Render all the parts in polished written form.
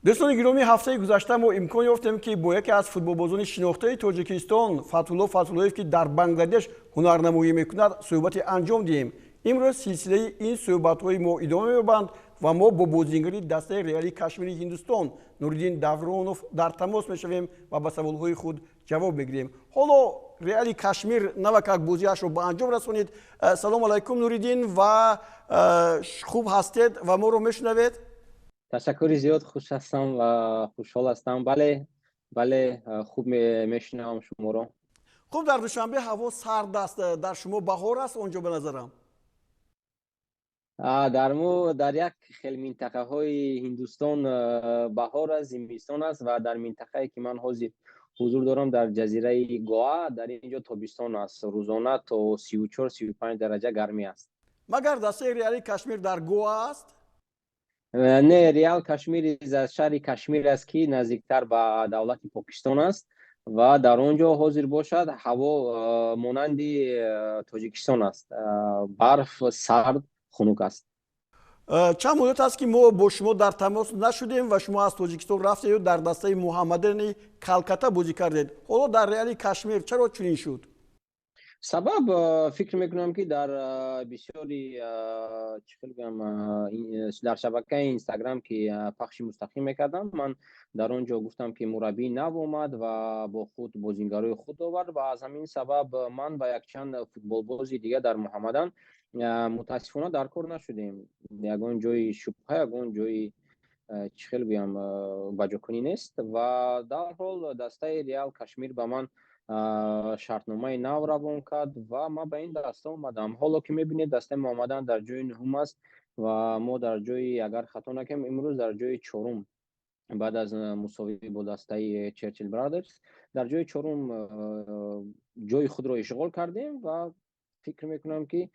Дӯстони гиромӣ, ҳафтаи гузашта мо имкон ёфтем, ки бо яке аз футболбозони шинохтаи Тоҷикистон, Фатҳулло Фатҳуллоев, ки дар Бангладеш ҳунарнамоӣ мекунад, суҳбате анҷом диҳем. Имрӯз силсилаи ин суҳбатҳои мо идома меёбанд ва мо бо бозингари дастаи Реали Кашмири Ҳиндустон Нуриддин Давронов дар тамос мешавем ва ба саволҳои худ ҷавоб мегирем. Ҳоло Реали Кашмир навакак бозиашро ба анҷом расонид. Салому алайкум, Нуриддин, ва хуб ҳастед ва моро мешунавед? Ташаккури зиёд, хуш ҳастам ва хушҳол ҳастам. Бале, бале, хуб мешунавам шуморо. Хуб, дар Душанбе ҳаво сард аст, дар шумо баҳор аст онҷо, ба назарам. Дар мо дар як хел минтақаҳои Ҳиндустон баҳор аст, зимистон аст ва дар минтақае, ки ман ҳозир ҳузур дорам, дар ҷазираи Гоа, дар ин ҷо тобистон аст, рӯзона то 34-35 дараҷа гармӣ аст. Магар дастаи Реали Кашмир дар Гоа аст? Не, Реал Кашмир аз шаҳри Кашмир аст, ки наздиктар ба давлати Покистон аст ва дар он ҷо ҳозир бошад, ҳаво монанди Тоҷикистон аст, барф, сард, хунук аст. Чанд муддат аст, ки мо бо шумо дар тамос нашудем ва шумо аз Тоҷикистон рафтеду дар дастаи Муҳаммадани Калката бозӣ кардед. Ҳоло дар Реали Кашмир, чаро чунин шуд? Сабаб, фикр мекунам, ки дар бисёри, чӣ хел гӯям, дар шабакаи Инстаграм, ки пахши мустақим мекардам, ман дар он ҷо гуфтам, ки мураббии нав омад ва бо худ бозингарои худ овард ва аз ҳамин сабаб ман ва якчанд футболбози дигар дар Муҳаммадан мутаассифона дар кор нашудем. Ягон ҷои шубҳа, ягон ҷои, чӣ хел гӯям, баҷокунӣ нест ва дарҳол дастаи Реал Кашмир ба ман шартномаи нав равон кард ва ман ба ин даста омадам. Ҳоло ки мебинед, дастаи Муҳаммадан дар ҷои нуҳум аст ва мо дар ҷои, агар хато накунем, имрӯз дар ҷои чорум, баъд аз мусовӣ бо дастаи Черчил Брадерс, дар ҷои чорум ҷои худро ишғол кардем ва фикр мекунам, ки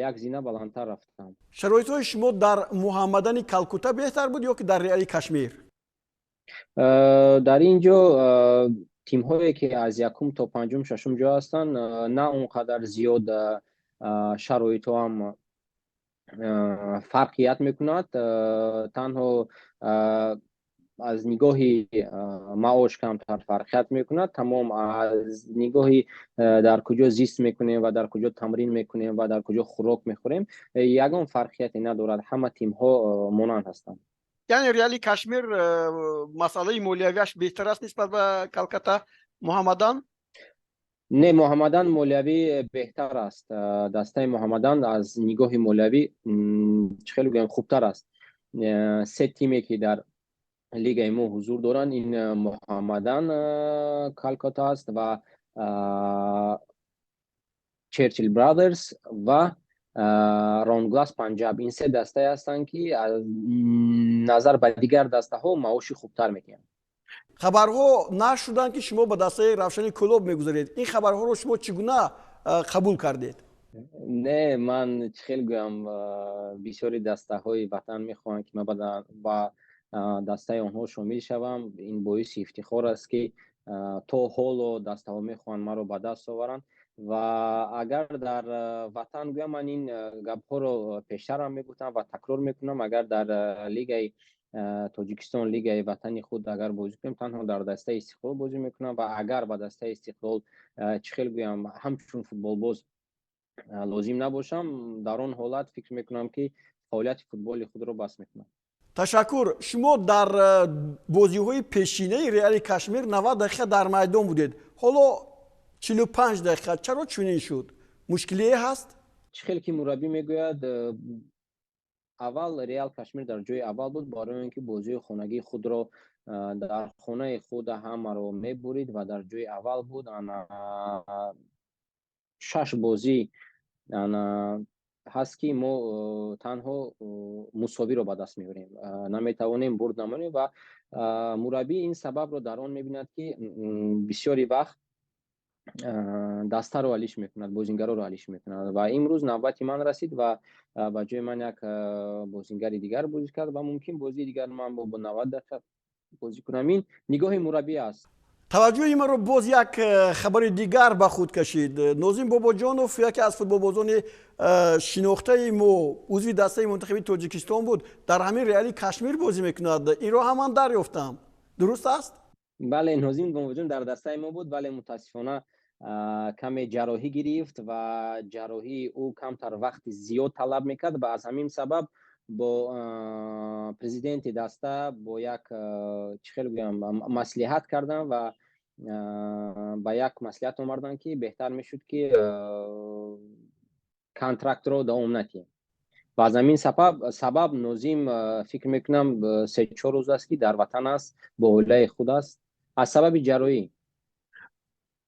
як зина баландтар рафтам. Шароитҳои шумо дар Муҳаммадани Калкута беҳтар буд ё ки дар Реали Кашмир? Дар ин ҷо тимҳое, ки аз якум то панҷум, шашум ҷо ҳастанд, на он қадар зиёд шароитҳо ҳам фарқият мекунад. Танҳо аз нигоҳи маош камтар фарқият мекунад, тамом. Аз нигоҳи дар куҷо зист мекунем ва дар куҷо тамрин мекунем ва дар куҷо хӯрок мехӯрем, ягон фарқияте надорад, ҳама тимҳо монанд ҳастанд. Яъне Реали Кашмир масъалаи молиявиаш беҳтар аст нисбат ба Калката Муҳаммадан? Не, Муҳаммадан молиявӣ беҳтар аст. Дастаи Муҳаммадан аз нигоҳи молиявӣ, чӣ хеле гӯям, хубтар аст. Се тиме, ки дар лигаи мо ҳузур доранд, ин Муҳаммадан Калката аст ва Черчил Брадерс ва Ронглас Панҷаб. Ин се дастае ҳастанд, ки аз назар ба дигар дастаҳо маоши хубтар медиҳанд. Хабарҳо нашр шуданд, ки шумо ба дастаи Равшани Кӯлоб мегузаред. Ин хабарҳоро шумо чӣ гуна қабул кардед? Не, ман, чӣ хел гӯям, бисёри дастаҳои ватан мехоҳанд, ки ман ба дастаи онҳо шомил шавам. Ин боиси ифтихор аст, ки то ҳоло дастаҳо мехоҳанд маро ба даст оваранд. Ва агар дар ватан гӯям, ман ин гапҳоро пештарам мегуфтам ва такрор мекунам: агар дар лигаи Тоҷикистон, лигаи ватани худ агар бозӣ кунем, танҳо дар дастаи Истиқлол бозӣ мекунам. Ва агар ба дастаи Истиқлол, чӣ хел гӯям, ҳамчун футболбоз лозим набошам, дар он ҳолат фикр мекунам, ки фаъолияти футболи худро бас мекунам. Ташаккур. Шумо дар бозиҳои пешинаи Реали Кашмир 90 дақиқа дар майдон будед, ҳоло 45 дақиқа. Чаро чунин шуд? Мушкилие ҳаст? Чӣ хел ки мураббӣ мегӯяд, аввал Реал Кашмир дар ҷои аввал буд, барои он ки бозии хонагии худро дар хонаи худ ҳамаро мебурид ва дар ҷои аввал буд. Ана шаш бозӣ ана ҳаст, ки мо танҳо мусовиро ба даст меорем, наметавонем бурд намонем. Ва мураббӣ ин сабабро дар он мебинад, ки бисёри вақт дастаро алиш мекунад, бозингароро алиш мекунад. Ва имрӯз навбати ман расид ва ба ҷои ман як бозингари дигар бозӣ кард ва мумкин бозии дигар ман бо 90 дақиқа бозӣ кунам. Ин нигоҳи мураббӣ аст. Таваҷҷӯҳи маро боз як хабари дигар ба худ кашид. Нозим Бобоҷонов, яке аз футболбозони шинохтаи мо, узви дастаи мунтахаби Тоҷикистон буд, дар ҳамин Реали Кашмир бозӣ мекунад. Инро ҳам ман дарёфтам. Дуруст аст? Бале, Нозим Бобоҷон дар дастаи мо буд, вале мутаассифона каме ҷарроҳӣ гирифт ва ҷарроҳии ӯ камтар вақти зиёд талаб мекард ва аз ҳамин сабаб бо президенти даста бо як, чӣ хел гӯям, маслиҳат кардам ва ба як маслиҳат омаданд, ки беҳтар мешуд, ки контрактро давом надиҳем. Ва аз ҳамин сабаб Нозим, фикр мекунам, 3-4 рӯз аст, ки дар ватан аст, бо оилаи худ аст, аз сабаби ҷарроҳӣ.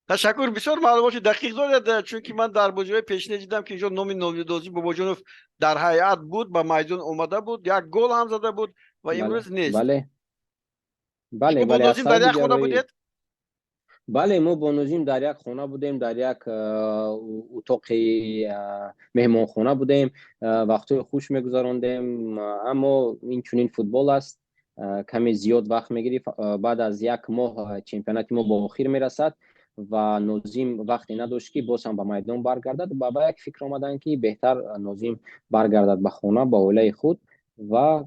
Ташаккур, бисёр маълумоти дақиқ доред, чунки ман дар бозиҳои пешина дидам, ки инҷо номи Нозим Бобоҷонов дар ҳайат буд, ба майдон омада буд, як гол ҳам зада буд ва имрӯз нест. Бале. Бо Нозим дар як хона будед? Бале, мо бо Нозим дар як хона будем, дар як утоқи меҳмонхона будем, вақтҳои хуш мегузарондем. Аммо ин чунин футбол аст, каме зиёд вақт мегирифт. Баъд аз як моҳ чемпионати мо ба охир мерасад ва Нозим вақте надошт, ки боз ҳам ба майдон баргардад, ва ба як фикр омаданд, ки беҳтар Нозим баргардад ба хона, ба оилаи худ. Ва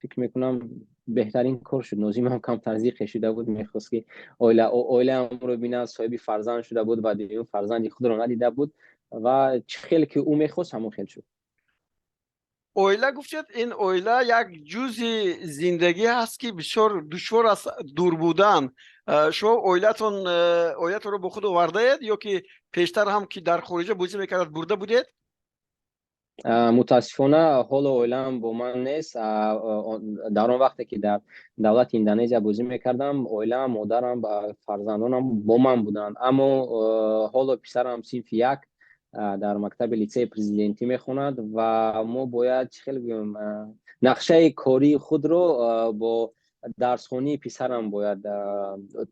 фикр мекунам, беҳтарин кор шуд. Нозим ҳам камтар зиқе шуда буд, мехост, ки оилаамро бинад. Соҳиби фарзанд шуда буд ва дуюм фарзанди худро надида буд ва чӣ хеле ки ӯ мехост, ҳамон хел шуд. Оила гуфтед. Ин оила як ҷузъи зиндагӣ ҳаст, ки бисёр душвор аст дур будан. Шумо оилатонро бо худ овардаед ё ки пештар ҳам, ки дар хориҷа бозӣ мекардад, бурда будед? Мутаассифона, ҳоло оилаам бо ман нест. Дар он вақте ки дар давлати Индонезия бозӣ мекардам, оилаам, модарам ва фарзандонам бо ман буданд. Аммо ҳоло писарам синфи як дар мактаби литсеи президентӣ мехонад ва мо бояд, чӣ хел гӯем, нақшаи кории худро бо дарсхонии писарам бояд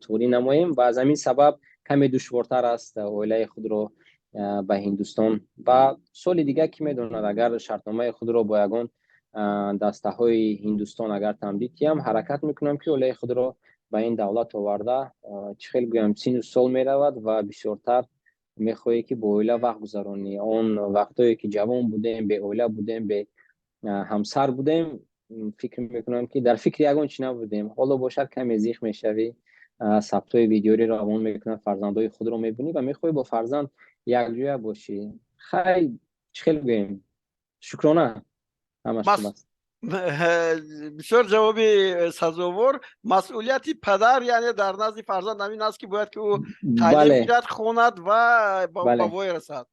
тӯрӣ намоем ва аз ҳамин сабаб каме душвортар аст оилаи худро ба Ҳиндустон. Ва соли дигар, кӣ медонад, агар шартномаи худро бо ягон дастаҳои Ҳиндустон агар тамдид диҳам, ҳаракат мекунам, ки оилаи худро ба ин давлат оварда. Чӣ хел гӯям, сину сол меравад ва бисёртар мехоҳӣ, ки бо оила вақт гузаронӣ. Он вақтое ки ҷавон будем, беоила будем, бе ҳамсар будем, фикр мекунам, ки дар фикри ягон чӣ набудем. Ҳоло бошад, каме зиқ мешавӣ, сабтҳои видеориро равон мекунад, фарзандои худро мебинӣ ва мехоҳӣ бо фарзанд якҷоя бошӣ. Хай, чӣ хел гӯем, шукрона, ҳамаш хуб аст. Бисёр ҷавоби сазовор. Масъулияти падар, яъне, дар назди фарзанд ҳамин аст, ки бояд ки ӯ таълим гирад, хонад ва ба воя расад.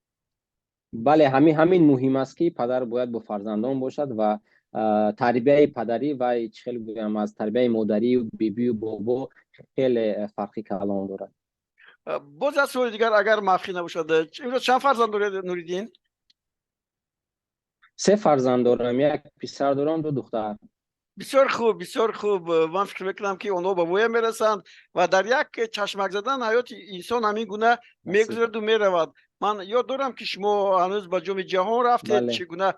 Бале, ҳамин муҳим аст, ки падар бояд бо фарзандон бошад ва тарбияи падарӣ ва, чӣ хел гӯям, аз тарбияи модарию бибию бобо хеле фарқи калон дорад. Боз як суоли дигар, агар махфӣ набошад: имрӯз чанд фарзанд доред, Нуриддин? Се фарзанд дорам, як писар дорам, ду духтар. Бисёр хуб, бисёр хуб. Ман фикр мекунам, ки онҳо ба воя мерасанд ва дар як чашмак задан ҳаёти инсон ҳамин гуна мегузараду меравад. Ман ёд дорам, ки шумо ҳанӯз ба Ҷоми Ҷаҳон рафтед, чӣ гуна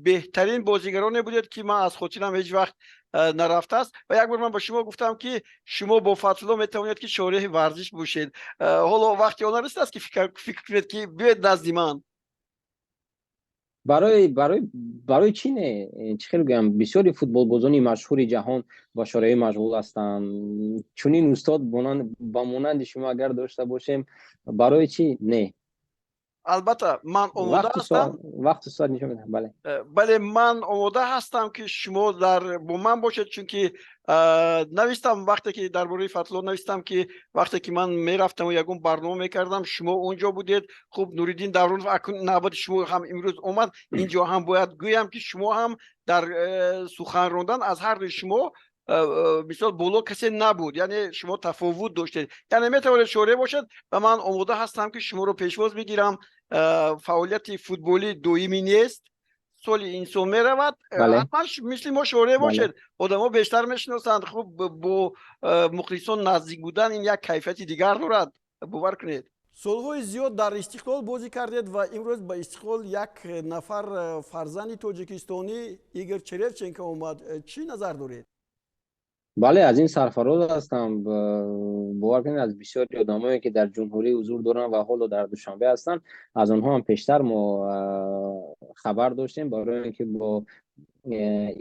беҳтарин бозигароне будед, ки ман аз хотирам ҳеҷ вақт нарафтааст. Ва як бор ман ба шумо гуфтам, ки шумо бо Фатҳулло метавонед, ки шореҳи варзиш бошед. Ҳоло вақти он нарасидааст, ки фикр кунед, ки биёед назди ман? Барои чӣ не? Чӣ хел гӯям, бисёри футболбозони машҳури ҷаҳон ба шореҳӣ машғул ҳастанд. Чунин устод ба монанди шумо агар дошта бошем, барои чӣ не? Албатта, ман омода ҳастам. Вақту соат нишон медиҳам, бале. Бале, ман омода ҳастам, ки шумо дар бо ман бошед, чунки навистам, вақте ки дар бораи Фатҳулло навистам, ки вақте ки ман мерафтаму ягон барнома мекардам, шумо он ҷо будед. Хуб, Нуриддин Давронов, акун навбати шумо ҳам имрӯз омад. Инҷо ҳам бояд гӯям, ки шумо ҳам дар сухан рондан аз ҳардуи шумо мисол боло касе набуд, яъне шумо тафовут доштед, яъне метавонед шореҳ бошед ва ман омода ҳастам, ки шуморо пешвоз мегирам. Фаъолияти футболӣ доимӣ нест, соли инсон меравад. Ҳатман мисли мо шореҳ бошед, одамо бештар мешиносанд. Хуб, бо мухлисон наздик будан ин як кайфияти дигар дорад, бовар кунед. Солҳои зиёд дар Истиқлол бозӣ кардед ва имрӯз ба Истиқлол як нафар фарзанди тоҷикистонӣ, Игор Черевченко, омад. Чӣ назар доред? Бале, аз ин сарфароз ҳастам. Бовар кунед, аз бисёри одамое, ки дар ҷумҳурӣ ҳузур доранд ва ҳоло дар Душанбе ҳастанд, аз онҳо ҳам пештар мо хабар доштем, барои он ки бо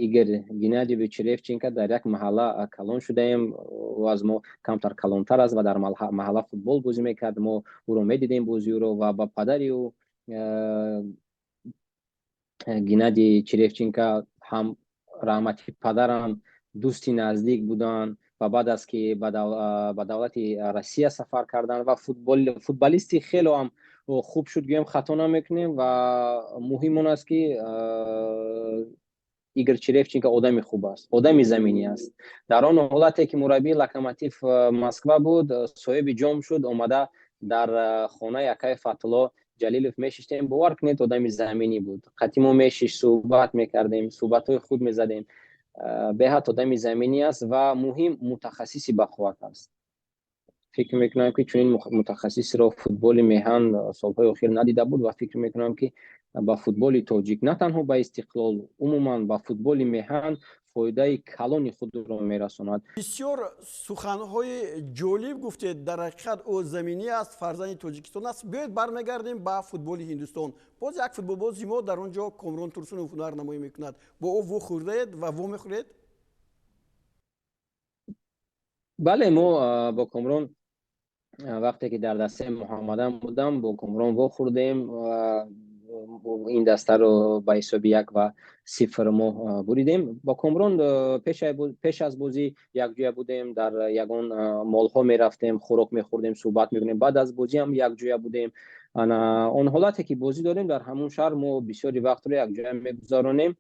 Игор Геннадьевич Ревченко дар як маҳалла калон шудаем. Ӯ аз мо камтар калонтар аст ва дар маҳалла футбол бозӣ мекард. Мо ӯро медидем, бозиӯро, ва ба падари ӯ Геннадий Черевченко ҳам, раҳмати падарам, дӯсти наздик буданд. Ва баъд аз ки ба давлати Россия сафар карданд ва футболисти хело ҳам хуб шуд, гӯем, хато намекунем. Ва муҳим он аст, ки Игор Черевченко одами хуб аст, одами заминӣ аст. Дар он ҳолате ки мураббии Локомотив Москва буд, соҳиби ҷом шуд, омада дар хонаи акаи Фатулло Ҷалилов мешиштем. Бовар кунед, одами заминӣ буд. Қатъи мо мешишт, суҳбат мекардем, суҳбатҳои худ мезадем. Беҳад одами заминӣ аст ва муҳим, мутахассиси бақувват аст. Фикр мекунам, ки чунин мутахассисро футболи меҳан солҳои охир надида буд ва фикр мекунам, ки ба футболи тоҷик, на танҳо ба Истиқлол, умуман ба футболи меҳан фоидаи калони худро мерасонад. Бисёр суханҳои ҷолиб гуфтед. Дар ҳақиқат, ӯ заминӣ аст, фарзанди Тоҷикистон аст. Биёед, бармегардем ба футболи Ҳиндустон. Боз як футболбози мо дар он ҷо, Комрон Турсунов, ҳунарнамоӣ мекунад. Бо ӯ вохӯрдаед ва вомехӯред? Бале, мо бо Комрон, вақте ки дар дастаи Муҳаммадан будам, бо Комрон вохӯрдем. Ин дастаро ба ҳисоби 1-0 мо буридем. Бо Комрон пеш аз бозӣ якҷоя будем, дар ягон молҳо мерафтем, хӯрок мехӯрдем, суҳбат мекунем. Баъд аз бозӣ ҳам якҷоя будем. Ана он ҳолате ки бозӣ дорем, дар ҳамон шаҳр мо бисёри вақтро якҷоя мегузаронем.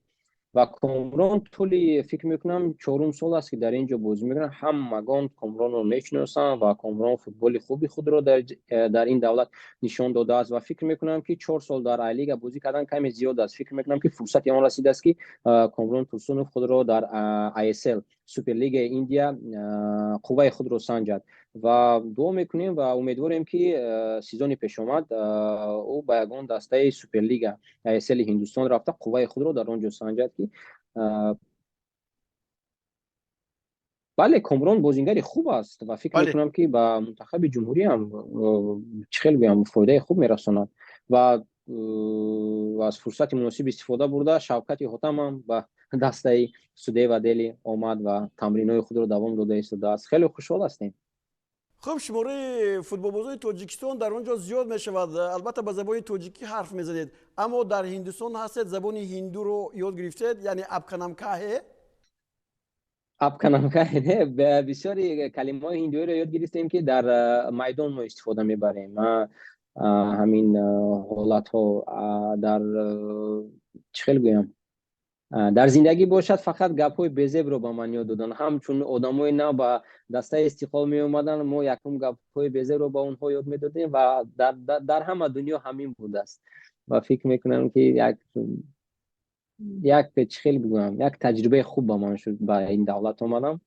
Ва Комрон тӯли, фикр мекунам, чорум сол аст, ки дар ин ҷо бозӣ мекунад. Ҳамагон Комронро мешиносанд ва Комрон футболи хуби худро дар ин давлат нишон додааст. Ва фикр мекунам, ки 4 сол дар Айлига бозӣ кардан каме зиёд аст. Фикр мекунам, ки фурсати он расидааст, ки Комрон Турсунов худро дар ISL, Суперлигаи Индия, қувваи худро санҷад. Ва дуо мекунем ва умедворем, ки сезони пешомад ӯ ба ягон дастаи Суперлига ISL Ҳиндустон рафта, қувваи худро дар он ҷо санҷад, ки бале, Комрон бозингари хуб аст ва фикр мекунам, ки ба мунтахаби ҷумҳурӣ ҳам, чӣ хел гӯям, фоидаи хуб мерасонад. Ва аз фурсати муносиб истифода бурда, Шавкати Ҳотамам ба дастаи Судева Дели омад ва тамринҳои худро давом дода истодааст. Хеле хушҳол ҳастем. Хуб, шумораи футболбозони Тоҷикистон дар он ҷо зиёд мешавад. Албатта, ба забони тоҷикӣ ҳарф мезанед, аммо дар Ҳиндустон ҳастед, забони ҳиндуро ёд гирифтед? Яъне आपका नाम क्या है? आपका नाम क्या है, не. Бисёри калимаҳои ҳиндуиро ёд гирифтем, ки дар майдон мо истифода мебарем. Ҳамин ҳолатҳо дар, чӣ хел гӯям, дар зиндагӣ бошад, фақат гапҳои безебро ба ман ёд доданд. Ҳамчун одамои нав ба дастаи Истиқлол меомаданд, мо якум гапҳои безебро ба онҳо ёд медодем ва дар ҳама дунё ҳамин будааст. Ва фикр мекунам, ки як, чӣ хел бигӯям, як таҷрибаи хуб ба ман шуд, ба ин давлат омадам.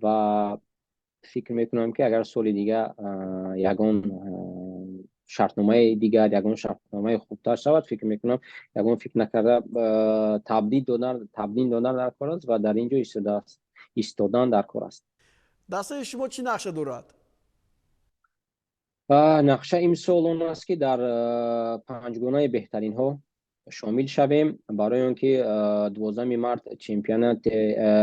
Ва фикр мекунам, ки агар соли дига ягон шартномаи дигар, ягон шартномаи хубтар шавад, фикр мекунам, ягон фикр накарда табдил додан дар кор аст ва дар ин ҷо истодан дар кор аст. Дастаи шумо чӣ нақша дорад? Нақша имсол он аст, ки дар панҷгонаи беҳтаринҳо шомил шавем, барои он ки 12-уми март чемпионати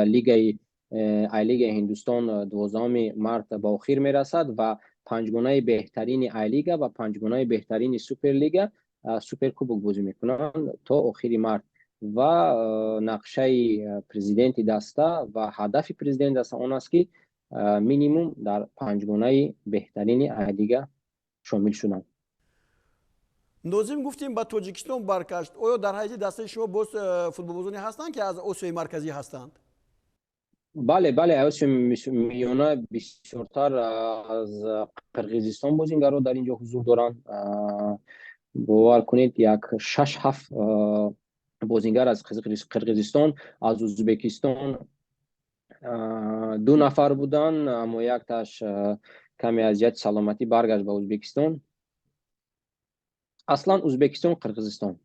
лигаи Айлигаи Ҳиндустон 12-уми март ба охир мерасад ва панҷгонаи беҳтарини Айлига ва панҷгонаи беҳтарини Суперлига суперкубок бозӣ мекунанд то охири март. Ва нақшаи президенти даста ва ҳадафи президенти даста он аст, ки минимум дар панҷгонаи беҳтарини Айлига шомил шуданд. Нозим, гуфтем, ба Тоҷикистон баргашт. Оё дар ҳайати дастаи шумо боз футболбозоне ҳастанд, ки аз Осиёи Марказӣ ҳастанд? Бале, Осиёи Миёна, бисёртар аз Қирғизистон бозингарҳо дар ин ҷо ҳузур доранд. Бовар кунед, як шаш ҳафт бозингар аз Қирғизистон, аз Ӯзбекистон ду нафар буданд, аммо якташ каме аз ҷиҳати саломатӣ баргашт ба Ӯзбекистон. Аслан Ӯзбекистон, Қирғизистон,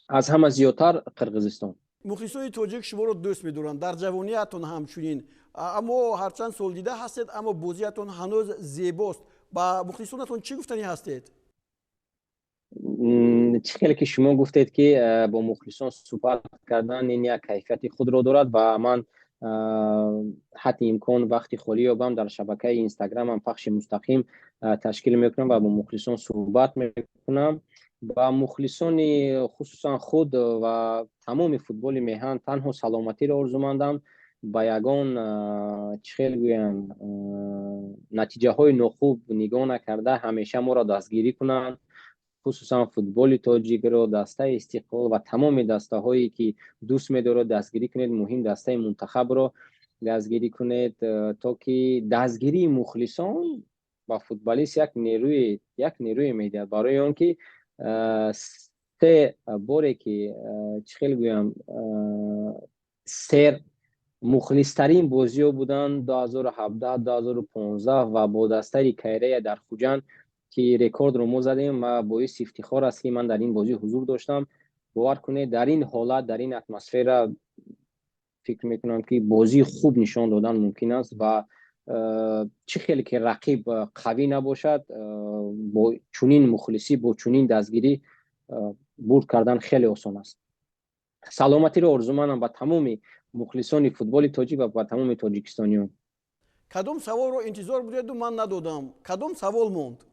аз ҳама зиёдтар Қирғизистон. Мухлисони тоҷик шуморо дӯст медоранд, дар ҷавониятон ҳамчунин, аммо ҳарчанд солдида ҳастед, аммо бозиятон ҳанӯз зебост. Ба мухлисонатон чӣ гуфтанӣ ҳастед? Чӣ хеле ки шумо гуфтед, ки бо мухлисон суҳбат кардан ин як кайфияти худро дорад ва ман ҳадди имкон вақти холӣ ёбам, дар шабакаи Инстаграмам пахши мустақим ташкил мекунам ва бо мухлисон суҳбат мекунам. Ба мухлисони хусусан худ ва тамоми футболи меҳан танҳо саломатиро орзумандам. Ба ягон, чӣ хел гӯям, натиҷаҳои нохуб нигоҳ накарда, ҳамеша моро дастгирӣ кунанд, хусусан футболи тоҷикро, дастаи Истиқлол ва тамоми дастаҳое ки дӯст медорад, дастгирӣ кунед. Муҳим, дастаи мунтахабро дастгирӣ кунед, то ки дастгирии мухлисон ба футболист як нерӯе медиҳад, барои он ки се боре ки, чӣ хел гӯям, сер мухлистарин бозиҳо буданд: 2017, 2015 ва бо дастаи Корея дар Хуҷанд, ки рекордро мо задем, ва боиси ифтихор аст, ки ман дар ин бозӣ ҳузур доштам. Бовар кунед, дар ин ҳолат, дар ин атмосфера фикр мекунам, ки бозии хуб нишон додан мумкин аст ва чӣ хеле ки рақиб қавӣ набошад, бо чунин мухлисӣ, бо чунин дастгирӣ бурд кардан хеле осон аст. Саломатиро орзумандам ба тамоми мухлисони футболи тоҷик ва ба тамоми тоҷикистониён. Кадом саволро интизор будеду ман надодам? Кадом савол монд?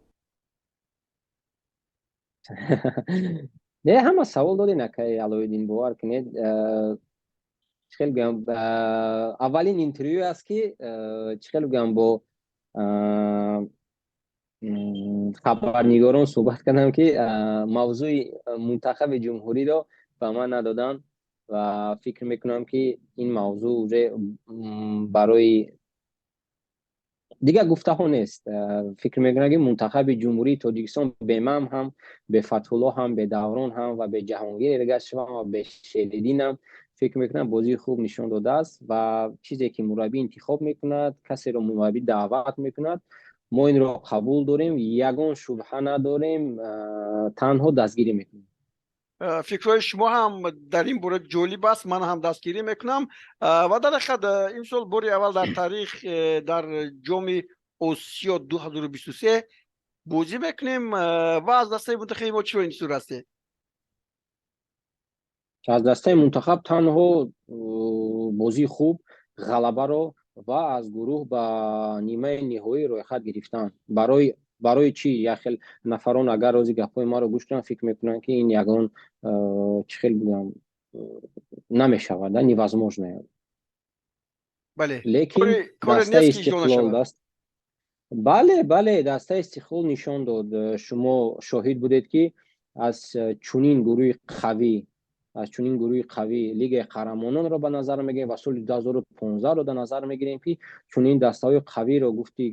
Не, ҳама савол додем, акаи Алоиддин. Бовар кунед, чӣ хел гӯям, аввалин интервю аст, ки, чӣ хел гӯям, бо хабарнигорон суҳбат кардам, ки мавзӯи мунтахаби ҷумҳуриро ба ман надоданд ва фикр мекунам, ки ин мавзӯъ уже барои дигар гуфтаҳо нест. Фикр мекунам, ки мунтахаби Ҷумҳурии Тоҷикистон бе ман ҳам, бе Фатҳулло ҳам, бе Даврон ҳам ва бе Ҷаҳонгир Эргашев ва бе Шериддин ҳам, фикр мекунам, бозии хуб нишон додааст ва чизе ки мураббӣ интихоб мекунад, касеро мураббӣ даъват мекунад, мо инро қабул дорем, ягон шубҳа надорем, танҳо дастгирӣ мекунем. Фикрҳои шумо ҳам дар ин бора ҷолиб аст, ман ҳам дастгирӣ мекунам. Ва дар ҳақиқат, имсол бори аввал дар таърих дар Ҷоми Осиё 2023 бозӣ мекунем ва аз дастаи мунтахаби мо чиро интизор ҳастед? Аз дастаи мунтахаб танҳо бозии хуб, ғалабаро ва аз гурӯҳ ба нимаи ниҳоӣ рӯйхат гирифтан. Барои чӣ як хел нафарон, агар рози гапҳои маро гӯш кунанд, фикр мекунанд, ки ин ягон, чӣ хел бигӯям, намешавад, невозможно. Лекин дастаи Истиқлол даст, бале, дастаи Истиқлол нишон дод. Шумо шоҳид будед, ки аз чунин гурӯҳи қавӣ Лигаи қаҳрамононро ба назар мегирем ва соли 2015-ро дар назар мегирем, ки чунин дастаҳои қавиро, гуфти,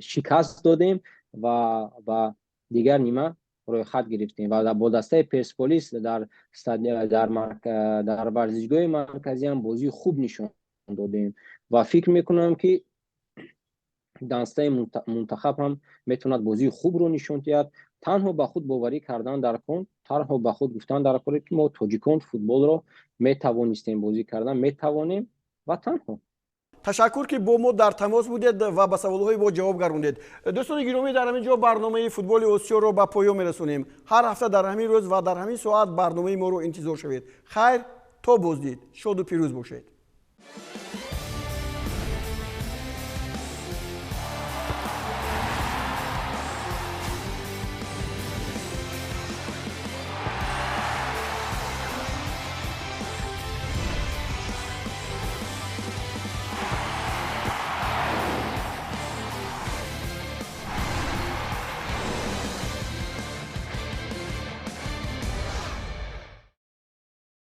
шикаст додем ва ба дигар нима рӯйхат гирифтем ва бо дастаи Персполис дар варзишгоҳи марказиам бозии хуб нишон додем. Ва фикр мекунам, ки дастаи мунтахаб ҳам метавонад бозии хубро нишон диҳад. Танҳо ба худ боварӣ кардан дар кор, танҳо ба худ гуфтан дар коре, ки мо тоҷикон футболро метавонистем бозӣ кардан, метавонем ва танҳо. Ташаккур, ки бо мо дар тамос будед ва ба саволҳои мо ҷавоб гардондед. Дӯстони гиромӣ, дар ҳамин ҷо барномаи футболи Осиёро ба поён мерасонем. Ҳар ҳафта дар ҳамин рӯз ва дар ҳамин соат барномаи моро интизор шавед. Хайр, то боздид, шоду пирӯз бошед.